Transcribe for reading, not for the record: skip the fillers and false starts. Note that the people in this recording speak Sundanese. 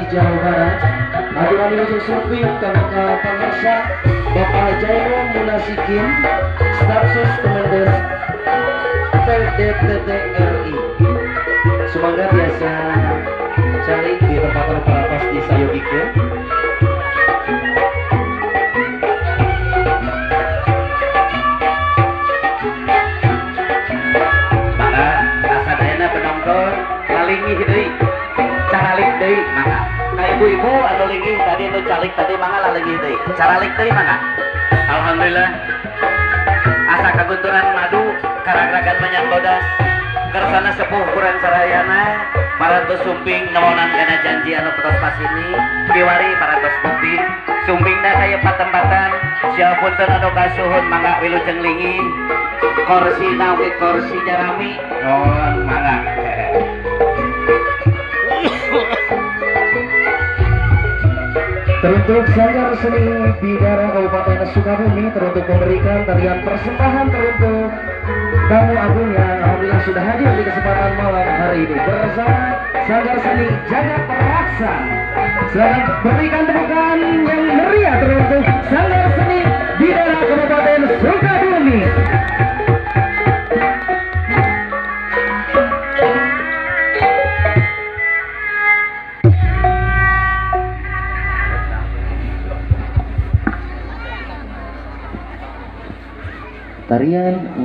Jawa Barat. Aturan wilujeng sumping kanggo ka pangarsa Bapak Jairo Munasikin, Stafsus Kemendes PDTT RI. Sumangga biasa calik di tempat anu paratos disayogikeun. Mangga asadayana penonton lalingih deui, caralik deui mangga. Ka ibu-ibu anu linggih tadi anu calik tadi mangga lalingih deui, caralik deui mangga. Alhamdulillah asa kagunturan madu karagragan menyan bodas kersana sepuh kurang sarayana parantos sumping nemonan kana janji anu petos pasini kiwari parantos bukti sumpingna kaya patempatan siapunten anu kasuhun mangga wilujeng linggih kursi nawi kursi jarami oh mangga. Teruntuk Sanggar Seni Bidara Kabupaten Sukabumi teruntuk memberikan tarian persembahan teruntuk tamu agung yang alhamdulillah sudah hadir di kesempatan malam hari ini bersama Sanggar Seni Jagat Raksa. Silakan berikan tepukan yang meriah teruntuk Sanggar Seni Bidara Kabupaten Sukabumi. Tarian